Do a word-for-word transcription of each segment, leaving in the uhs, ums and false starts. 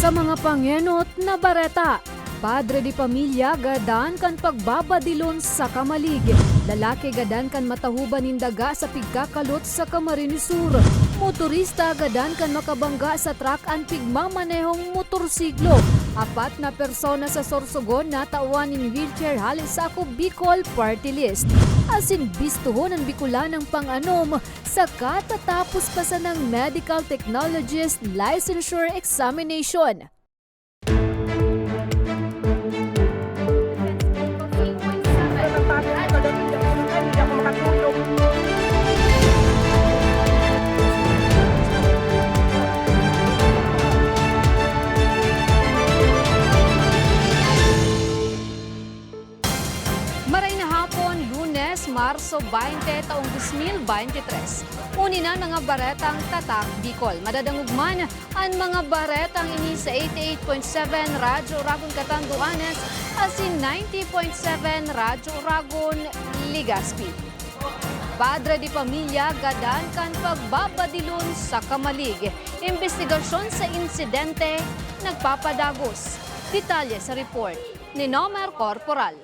Sa mga pangenot na bareta, padre de pamilya gadan kan pagbabadilon sa kamalig. Lalaki gadan kan matahuban nin daga sa pigkakalot sa Camarines Sur. Motorista gadan kan makabangga sa truck an pigmamanehong motorsiklo. Apat na persona sa Sorsogon natawan nin wheelchair hale sa Ako Bicol Party List. Asin bistohon an Bicolanang pang-anom sa katatapos pa sanang Medical Technologist Licensure Examination. Maray na hapon, Lunes, Marso baynte, taong dos mil baynte tres. Uni na an mga baretang Tatak Bicol. Madadangog man an mga baretang ini sa eighty-eight point seven Radyo Oragon Catanduanes asin ninety point seven Radyo Oragon Legazpi. Padre de pamilya gadan kan pagbabadilon sa kamalig. Imbestigasyon sa insidente nagpapadagos. Detalye sa report ni Nomer Corporal.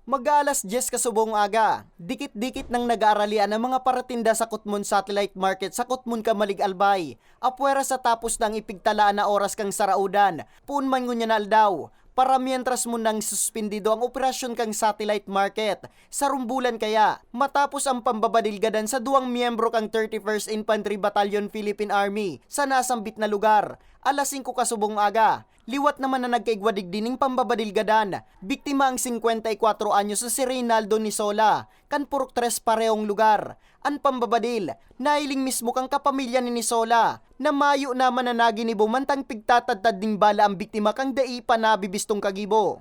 Mag-aalas dyes kasubong aga, dikit-dikit nang nag-aaralian ang mga paratinda sa Kutmon Satellite Market sa Kutmon, Camalig, Albay. Apwera sa tapos na ang ipigtalaan na oras kan saraodan, poon man ngunyan na aldaw, para mientras mo nang suspindido ang operasyon kan Satellite Market. Sarong bulan kaya, matapos ang pambabadil gadan sa duwang miyembro kan thirty-first Infantry Battalion Philippine Army sa nasambit na lugar, alas singko kasubong aga. Liwat naman na nagkaigwa digdi nin pambabadil gadan. Biktima ang singkwenta y kwatro anyos na si Reynaldo Nisola, kan Purok Tres parehong lugar. An pambabadil, nahiling mismo kan kapamilya ni Nisola, na mayo naman na naginibo mantang pigtatadtad nin bala ang biktima kan dai pa nabibistong kagibo.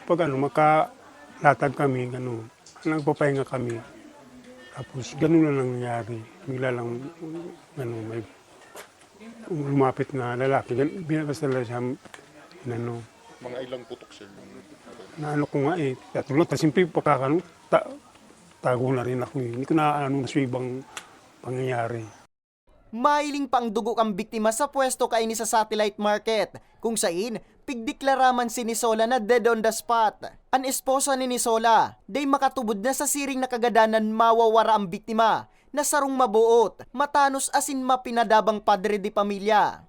Pag ano, makalatag kami, ano, nagpapahinga kami. Tapos, ganun lang nangyari. Bigla lang, ano, may lumapit na lalaki. Gan-, binabas talaga siya, ano. Mga ilang putok, sir, yung Naano ko nga eh, tatlo lang. Tapos siyempre, pagkakano, ta-, tago na rin ako eh. Hindi ko na ano na sa ibang pangyayari. Mahiling pa ang dugo kan biktima sa pwesto kaini sa Satellite Market, kung sain, pigdeklara man si Nisola na dead on the spot. An esposa ni Nisola, dai makatubod na sa siring na kagadanan mawawara ang biktima, na sarong maboot, matanos asin mapinadabang padre de pamilya.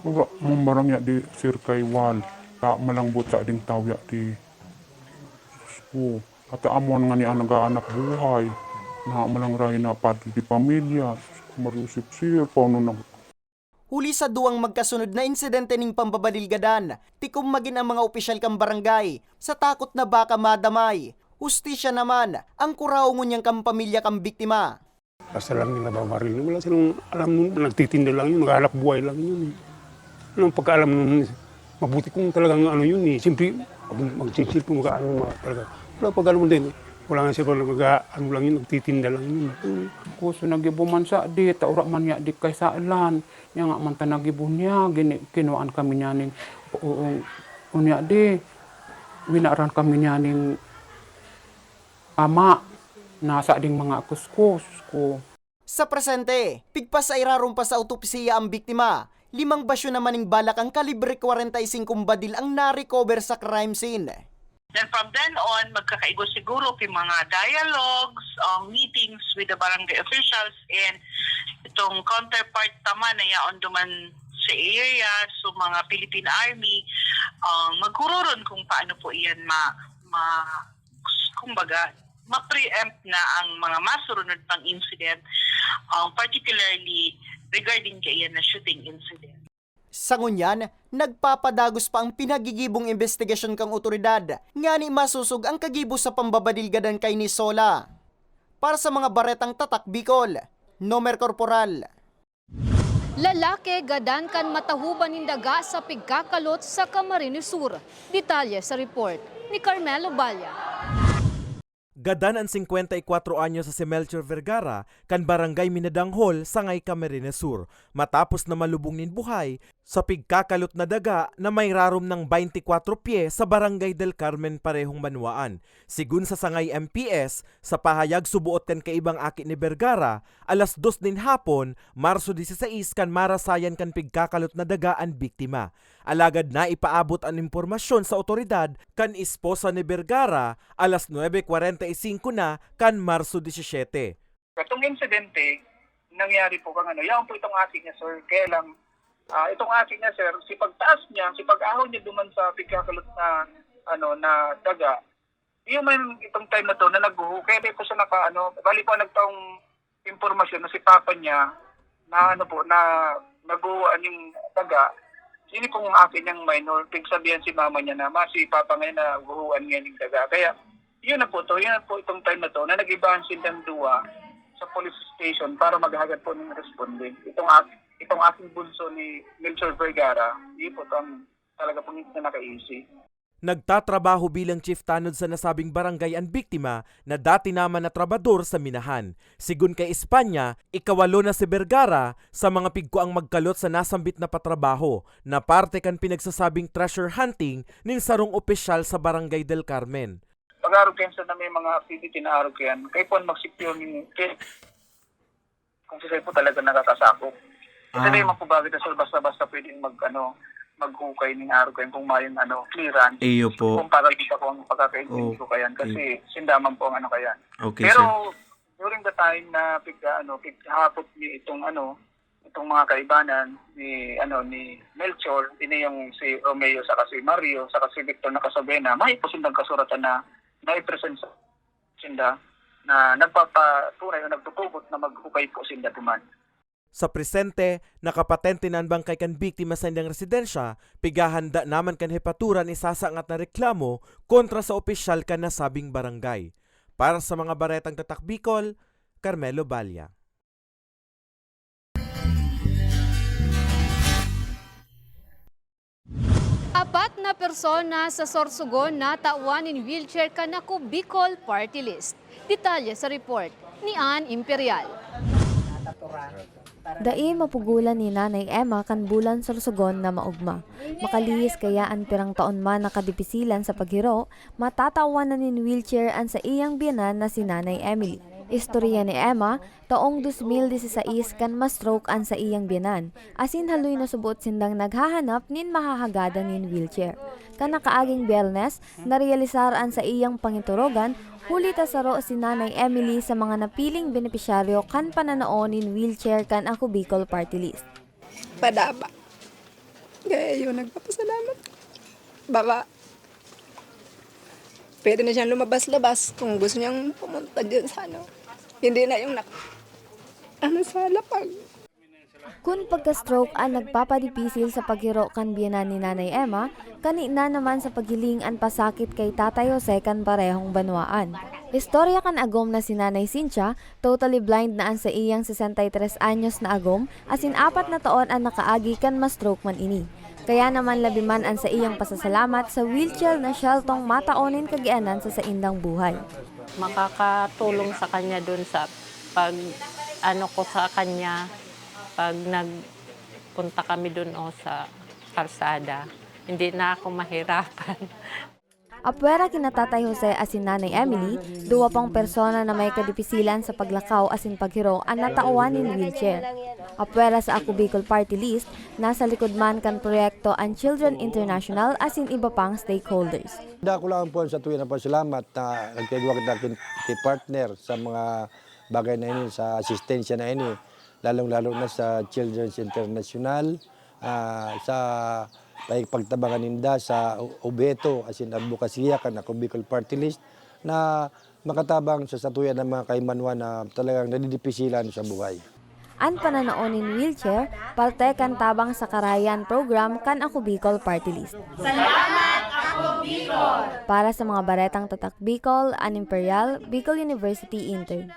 Wala man barang ya di, sir, kay wal. Ta malanggot sa ding tawo ya di. Diyos ko. At amo nga ni ang nagaanap buhay. Na malangray na padre de pamilya. Diyos ko, Maria Josep, sir, paano na? Huli sa duwang magkasunod na insidente ning pambabadil gadan, tikom magin ang mga opisyal kan barangay, sa takot na baka madamay. Hustisya naman ang kuraw ngunyan kan pamilya kan biktima. Basta lang nila babaril. Wala silang alam nun, nagtitinda lang yun, naghahanap buhay lang yun eh. Anong pagkaalam nun, mabuti kung talagang ano yun eh. Siyempre, mag-, magsisilpo, mag-ano, mga talaga. Wala pag ano din eh. Wala nga siya pag nag-ano lang yun, nagtitinda lang yun. Kuso nagibo man sa di, ta ura man niya di kay salan. Niya nga man ta nagibo niya, gini-, kinuhaan kami niya ning, o, o, unya di, winaran kami niya ning ama, nasa ding mga kuskus ko. Sa presente, pigpas sa irarom pa sa autopsiya ang biktima. Limang basyo naman ning bala kan kalibre kwarenta y singko badil ang na-recover sa crime scene. Then from then on, magkakaigo siguro kin mga dialogues, um, meetings with the barangay officials and itong counterpart ta man na yaon duman sa area, so mga Philippine Army, um, maghururon kung paano po iyan ma-, ma-, kumbaga, ma-preempt na ang mga masurunod pang incident, um, particularly regarding kaiyan na shooting incident. Sa ngunyan, nagpapadagos pa ang pinagigibong imbestigasyon kan otoridad, ngani masosog ang kagibo sa pambabadil gadan kay Nisola. Para sa mga baretang Tatak Bicol, Nomer Corporal. Lalaki gadan kan matahuban nin daga sa pigkakalot sa Camarines Sur. Detalye sa report ni Carmelo Balla. Gadan an singkwenta y kwatro anyos na si Melchor Vergara kan Barangay Minadanghol, Sangay, Camarines Sur, matapos na malubong nin buhay sa pigkakalot na daga na may rarom nang baynte kwatro pye sa Barangay del Carmen, parehong banwaan. Sigon sa Sangay M P S, sa pahayag suboot kan kaibang aki ni Vergara, Alas dos nin hapon, Marso disisais, kan marasayan kan pigkakalot na daga an biktima. Alagad naipaabot an impormasyon sa awtoridad kan esposa ni Vergara alas nuebe kwarenta y singko na kan Marso disisiyete. Itong insidente, nangyari po kang ano, yaon po itong aki niya, sir. Kaya lang, ah, itong aki niya, sir, si pagtaas niya, si pag-ahon niya duman sa pigkakalot na, ano, na daga, yung man itong time na to na naghuhu-, kaya di po siya naka, ano, bali po nagtaong impormasyon na si papa niya na, ano po, na naghuhuan yung daga. Yun pong akin niyang minor, pigsabihan si mama niya na, "Ma, si papa ngayon na guhuan ngayon yung daga." Kaya, yun na po to, yun na po itong time na to na nag-ibahan silang duwa sa police station para maghagad po ng responde. Itong ak-, itong aking bunso ni Melchor Vergara, yun po itong talaga pong na nakaisi. Nagtatrabaho bilang chief tanod sa nasabing barangay an biktima na dati naman na trabador sa minahan. Sigon kay Espanya, ikawalo na si Vergara sa mga pigkuang magkalot sa nasambit na patrabaho na parte kan pinagsasabing treasure hunting nin sarong opisyal sa Barangay del Carmen. Pag-arog kayan sa na may mga activity na arog kayan, kaya po ang mag-secure ni, kaya kung sila po talaga nakakasakop. Ito Ah. na yung mga bagay na, sir, basta-basta pwedeng mag, ano, maghukay ning arog kayan kung mayong, ano, clearance. Iyo po. Kung para dito po ang pagkakaintindi Oh, ko kayan. Kasi okay. Sindaman po ang ano kayan. Okay, Pero sir. During the time na pigka, ano, pighapot ni itong, ano, itong mga kaibanan ni, ano, ni Melchor, ini yung si Romeo saka si Mario, saka si Victor na kasabay na, may po sindang kasuratan na nai-present sa sinda na nagpapatunay o nagtutugot na maghukay po sinda duman. Sa presente, nakapatente na an bangkay kan biktima sa indang residensya, pighahanda naman kan hepaturan isasangat na reklamo kontra sa opisyal kan nasabing barangay. Para sa mga baretang Tatak Bicol, Carmelo Balla. Apat na persona sa Sorsogon natawan nin wheelchair kan Ako Bicol Party List. Detalye sa report ni Ann Imperial. Dai mapugolan ni Nanay Emma kan bulan Sorsogon na maogma. Makalihis kaya an pirang taon man na kadipisilan sa paghiro, matatawan na nin wheelchair an saiyang biyanan na si Nanay Emily. Istorya ni Emma, taong dos mil disisais kan ma-stroke an saiyang biyanan, asin haloy na subot sindang naghahanap nin mahahagadan nin wheelchair. Kan nakaaging Biyernes, narealisar an saiyang pangiturogan, huli ta saro si Nanay Emily sa mga napiling benepisyaryo kan pananao nin wheelchair kan Ako Bicol Party List. Padaba. Kaya yun, nagpapasalamat. Baka pwede na siyang lumabas-labas kung gusto niyang pumunta dyan sa ano. Hindi na yung nak-, ano, sa lapag. Kun pagka-stroke an nagpapadipisil sa paghiro kan biyanan ni Nanay Emma, kani na naman sa paghiling an pasakit kay Tatay Jose kan parehong banwaan. Istorya kan agom na si Nanay Cynthia, totally blind na an saiyang sesenta y tres anyos na agom, asin apat na taon an nakaagi kan ma-stroke man ini. Kaya naman labi man an saiyang pasasalamat sa wheelchair na siyaltong matao nin kagianan sa saindang buhay. Makakatulong sa kanya dun sa pag, ano ko sa kanya, pag nagpunta kami dun o sa kalsada, hindi na ako mahirapan. Apwera kina Tatay Jose asin Nanay Emily, duwa pang persona na may kadipisilan sa paglakaw asin paghiro an natawan nin wheelchair. Apwera sa Ako Bicol Party List, nasa likod man kan proyekto an Children International asin iba pang stakeholders. Dako lang po ang satuya na pasalamat na nagkaigwa kita kin-, kay partner sa mga bagay na ini, sa asistensya na ini, lalong-lalo na sa Children's International, ah, sa pagtabangan ninda sa o-, obheto, as in, advokasya kan Ako Bicol Party List na makatabang sa satuya ng mga kaimanuan na talagang nadidipisilan sa buhay. An pananao nin wheelchair, parte kan Tabang sa Karahayan program kan Ako Bicol Party List. Salamat, Ako Bicol! Para sa mga baretang Tatak Bicol, an Imperial, Bicol University Intern.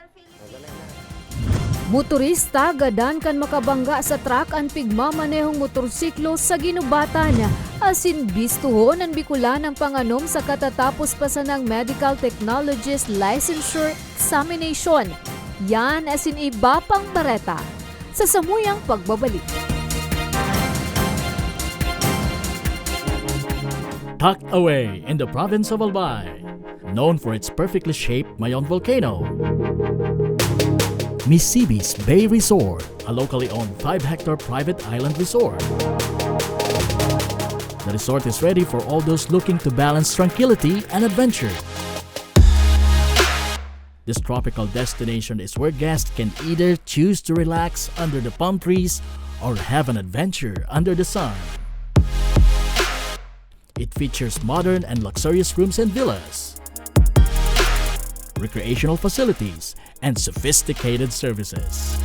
Motorista gadan kan makabangga sa truck an pigmamanehong motorsiklo sa ginubatan, asin bistuhon an Bicolanang panganom sa katatapos pa sanang Medical Technologist Licensure Examination. Yan asin iba pang bareta sa samuyang pagbabalik. Tucked away in the province of Albay, known for its perfectly shaped Mayon volcano. Misibis Bay Resort, a locally owned five-hectare private island resort. The resort is ready for all those looking to balance tranquility and adventure. This tropical destination is where guests can either choose to relax under the palm trees or have an adventure under the sun. It features modern and luxurious rooms and villas, recreational facilities, and sophisticated services.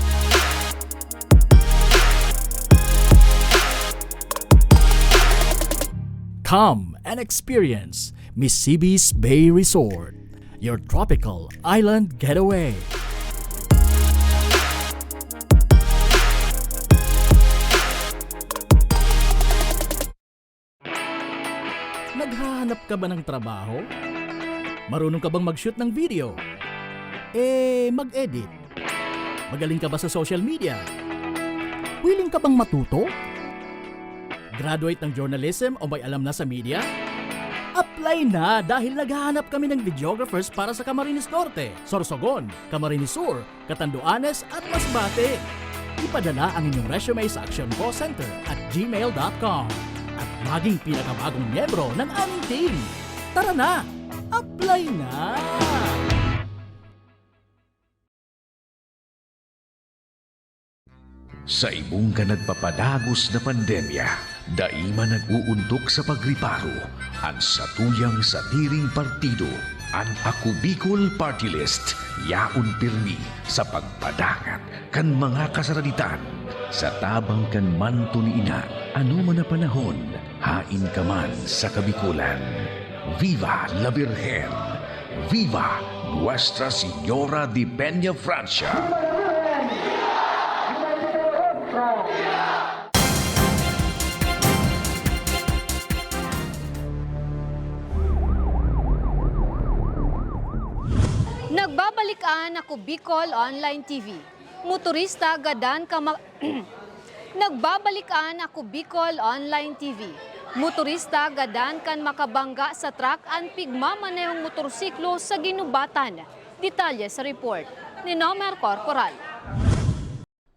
Come and experience Misibis Bay Resort, your tropical island getaway. Naghahanap ka ba ng trabaho? Marunong ka bang mag-shoot ng video? Eh, mag-edit? Magaling ka ba sa social media? Willing ka bang matuto? Graduate ng journalism o may alam na sa media? Apply na, dahil naghahanap kami ng videographers para sa Camarines Norte, Sorsogon, Camarines Sur, Catanduanes at Masbate. Ipadala ang inyong resume sa actioncallcenter at gmail dot com at maging pinakabagong miyembro ng aming team. Tara na! Apply na! Sa ibong kan nagpapadagos na pandemya, dai man nag-uuntok sa pagriparo an satuyang sadiring partido. An Ako Bicol Party List yaon pirmi sa pagpadangat kan mga kasaraditan sa tabang kan manto ni ina. Ano man na panahon, hain ka man sa Kabikolan. Viva la Virgen! Viva Nuestra Señora de Peña Francia! Nagbabalik an Ako Bicol Online T V. Motorista gadan ka ma-, Nagbabalik an Ako Bicol Online T V. Motorista gadan kan makabangga sa truck an pigmamanehong motorsiklo sa Guinobatan. Detalye sa report ni Nomer Corporal.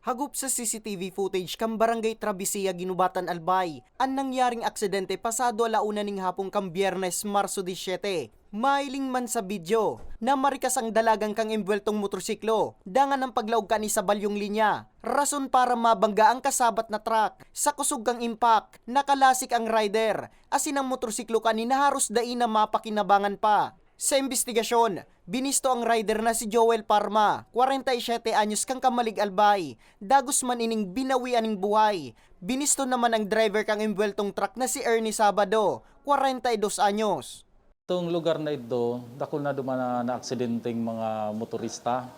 Hagop sa C C T V footage kan Barangay Travesía, Guinobatan, Albay, an nangyaring aksidente pasado ala una ning hapon kan Biyernes, Marso disyete. Mahiling man sa video na marikas ang dalagan kan embuweltong motorsiklo, dangan an paglaog kan isa balyong linya, rason para mabangga ang kasabat na truck. Sa kusog kan impact, nakalasik ang rider, asin ang motorsiklo kani na haros dai na mapakinabangan pa. Sa imbestigasyon, binisto ang rider na si Joel Parma, kwarenta y siyete anyos, kan Camalig, Albay. Dagos man ining binawian nin buhay. Binisto naman ang driver kan embuweltong truck na si Ernie Sabado, kwarenta y dos anyos. Itong lugar na ito, dakul na duman na naaksidenteng mga motorista.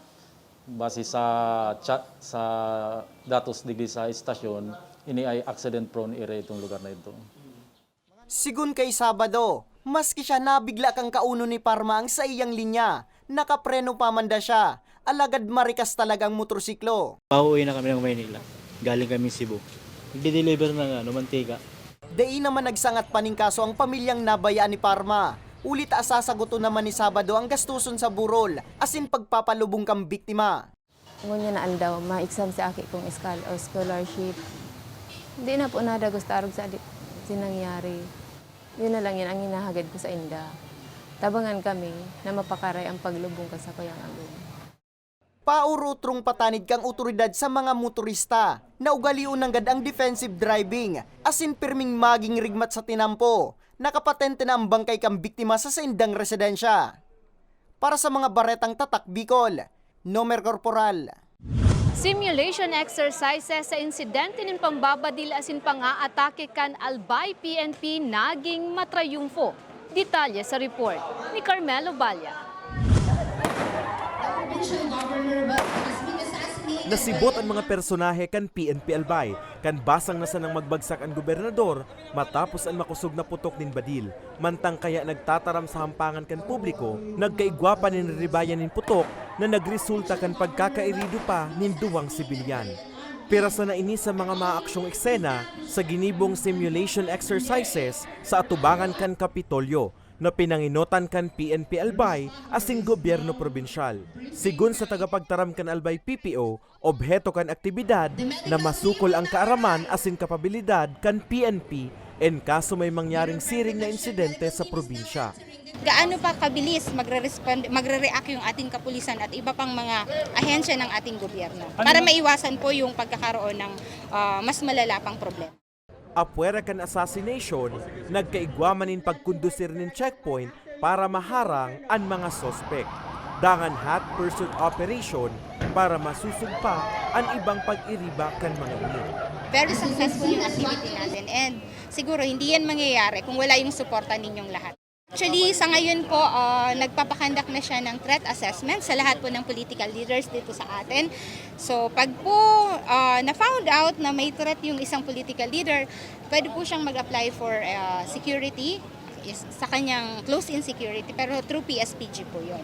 Base sa cha-, sa datos digdi sa estasyon, ini ay accident prone area itong lugar na ito. Sigon kay Sabado, maski siya nabigla kan kaunon ni Parma ang saiyang linya, nakapreno pa man daa siya, alagad marikas talaga ang motorsiklo. Pauwi na kami ng Maynila. Galing kami Cebu. Nagde-deliver ng, ano, mantika. Dai naman nagsangat pa nin kaso ang pamilyang nabayaan ni Parma, huli ta sasagoton naman ni Sabado ang gastuson sa burol asin pagpapalubong kan biktima. Ngunyan na aldaw, ma-exam si aki kong skal-, o scholarship. Di na po nadagos ta arog sa di-, sa nangyari. Yun na lang yan ang hinahagad ko sa inda. Tabangan kami na mapakaray ang paglubong kan sakuyang agom. Paorotrong patanid kan awtoridad sa mga motorista na ugalion nanggad ang defensive driving, asin pirming maging rigmat sa tinampo. Nakapatente na ang bangkay kan biktima sa saindang residensya. Para sa mga baretang Tatak Bicol, Nomer Corporal. Simulation exercises sa insidente nin pambabadil asin pang-aatake kan Albay P N P naging matrayumfo. Detalye sa report ni Carmelo Balla. Nasibot an mga personahe kan P N P Albay kan basang na sanang magbagsak an gobernador matapos an makosog na putok nin badil. Mantang kaya nagtataram sa hampangan kan publiko, nagkaigwa pa nin riribayan nin putok na nagresulta kan pagkakairido pa nin duwang sibilyan. Pira sana ini sa mga maaksyong eksena sa ginibong simulation exercises sa atubangan kan Kapitolyo, na pinangenotan kan P N P Albay asin gobyerno probinsyal. Sigon sa tagapagtaram kan Albay P P O, obheto kan aktibidad na masukol ang kaaraman asin kapabilidad kan P N P en kaso may mangyaring siring na insidente sa probinsya. Gaano pa kabilis magre-respond, magre-react yung ating kapulisan at iba pang mga ahensya ng ating gobyerno para maiwasan po yung pagkakaroon ng ah, mas malala pang problema. Apwera kan assassination, nagkaigwa man nin pagkondusir nin checkpoint para maharang an mga suspek. Dangan hot pursuit operation para masusugpa an ibang pag-iriba kan mga ini. Very successful yung activity natin and siguro hindi yan mangyayari kung wala yung suporta ninyong lahat. Actually, sa ngayon po, ah, nagpapakandak na siya ng threat assessment sa lahat po ng political leaders dito sa atin. So, pag po ah, na-found out na may threat yung isang political leader, pwede po siyang mag-apply for ah, security is, sa kanyang close-in security, pero through P S P G po yun.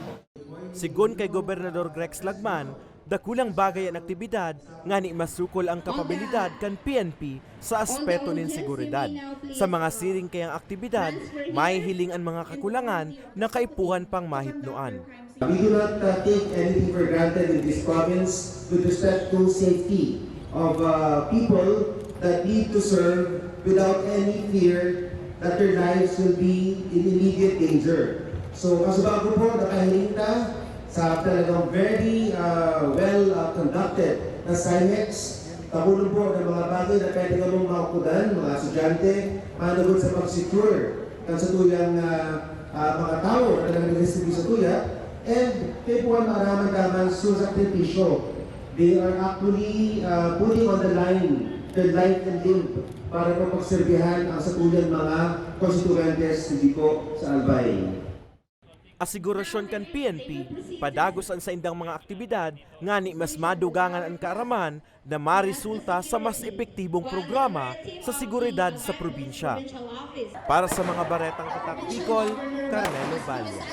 Sigon kay Gobernador Grex Lagman, dakulang bagay an aktibidad ngani masukol ang kapabilidad kan P N P sa aspeto nin seguridad. Sa mga siring kayang aktibidad, mahihiling an mga kakulangan na kaipuhan pang mahipnoan. We do not uh, take anything for granted in this province with respect to safety of uh, people that need to serve without any fear that their lives will be in immediate danger. So, kasubago po, nakahiling ta sa talagang very uh, well uh, conducted na CIMEX. Tabunan po ng mga bagay na pwede namong maukudan, mga estudyante, manugod sa pag-secure kan satuyang uh, uh, mga tao na talagang nag-receive sa tuya. And kaipuhan maaraman daman sa sakripisyo. They are actually uh, putting on the line their life and limb para po pagserbihan ang satuyang mga konstituyentes dito po sa Albay. Asigurasyon kan P N P, padagos an saindang mga aktibidad ngani mas madugangan an kaaraman na maresulta sa mas epektibong programa sa seguridad sa probinsya. Para sa mga Baretang Tatak Bicol, Carmelo Balla.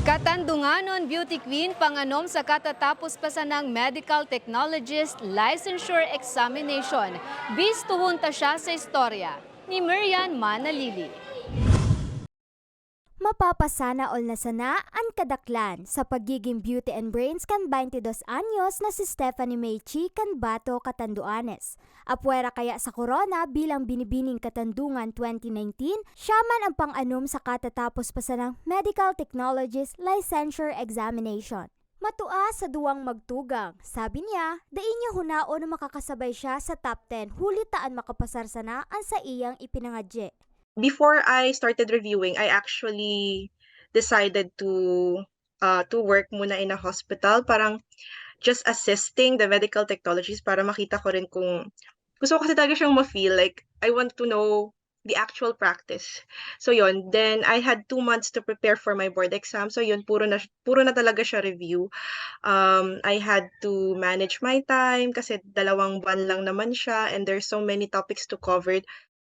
Katandunganon beauty queen panganom sa katatapos pa sanang medical technologist licensure examination. Bistuhon ta siya sa istorya ni Miriam Manalili. Mapapasana all na sana an kadaklan sa pagiging beauty and brains kan twenty dos anyos na si Stephanie May Chi kan Bato, Catanduanes. Apwera kaya sa korona bilang binibining katandungan twenty nineteen, siya man ang pang-anom sa katatapos pa sanang Medical Technologist Licensure Examination. Matua sa duwang magtugang, sabi niya, dai niya hunaon na makakasabay siya sa top ten huli ta an makapasar sana an saiyang ipinangadye. Before I started reviewing, I actually decided to uh, to work muna in a hospital, parang just assisting the medical technologies para makita ko rin kung gusto ko kasi talaga siyang ma-feel, like I want to know the actual practice. So yun, then I had two months to prepare for my board exam. So yun, puro na puro na talaga siya review. Um, I had to manage my time kasi dalawang buwan lang naman siya and there's so many topics to cover.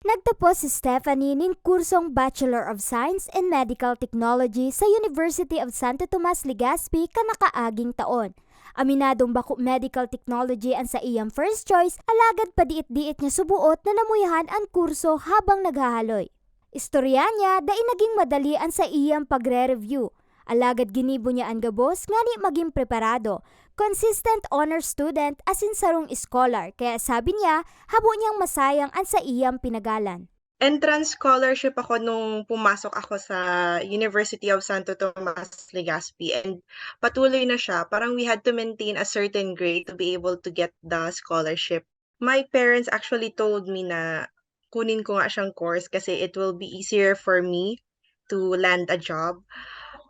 Nagtapos si Stephanie nin kursong Bachelor of Science in Medical Technology sa University of Santo Tomas, Legazpi kan nakaaging taon. Aminadong bako medical technology an saiyang first choice, alagad padiit-diit niya suboot na namuyahan an kurso habang naghahaloy. Istorya niya, dai naging madali an saiyang pagre-review. Alagad ginibo niya an gabos ngani magin preparado, consistent honor student asin sarong scholar, kaya sabi niya, habo niyang masayang an saiyang pinagalan. Entrance scholarship ako nung pumasok ako sa University of Santo Tomas, Legazpi, and patuloy na siya. Parang we had to maintain a certain grade to be able to get the scholarship. My parents actually told me na kunin ko nga siyang course kasi it will be easier for me to land a job.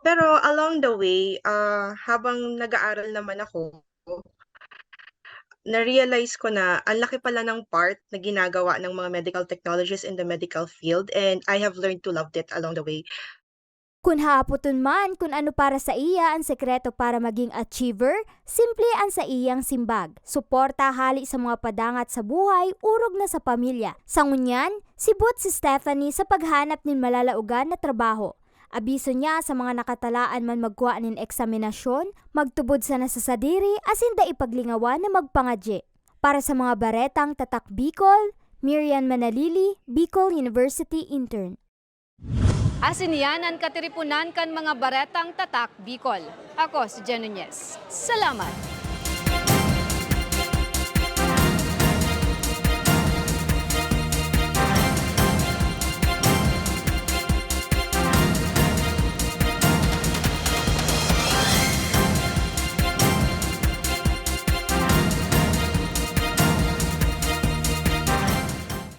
Pero along the way, ah, habang nag-aaral naman ako, na-realize ko na ang laki pala ng part na ginagawa ng mga medical technologists in the medical field, and I have learned to love it along the way. Kun haapoton man kun ano para saiya an sekreto para maging achiever, simple an saiyang simbag, suporta hale sa mga padangat sa buhay, orog na sa pamilya. Sa ngunyan, sibot si Stephanie sa paghanap nin malalaogan na trabaho. Abiso niya sa mga nakatalaan man magkua nin eksaminasyon, magtubod sana sa sadiri asin dai paglingawan na magpangadyi. Para sa mga baretang Tatak Bicol, Miriam Manalili, Bicol University Intern. Asin iyan an katiriponan kan mga baretang Tatak Bicol. Ako si Jen Nunez. Salamat!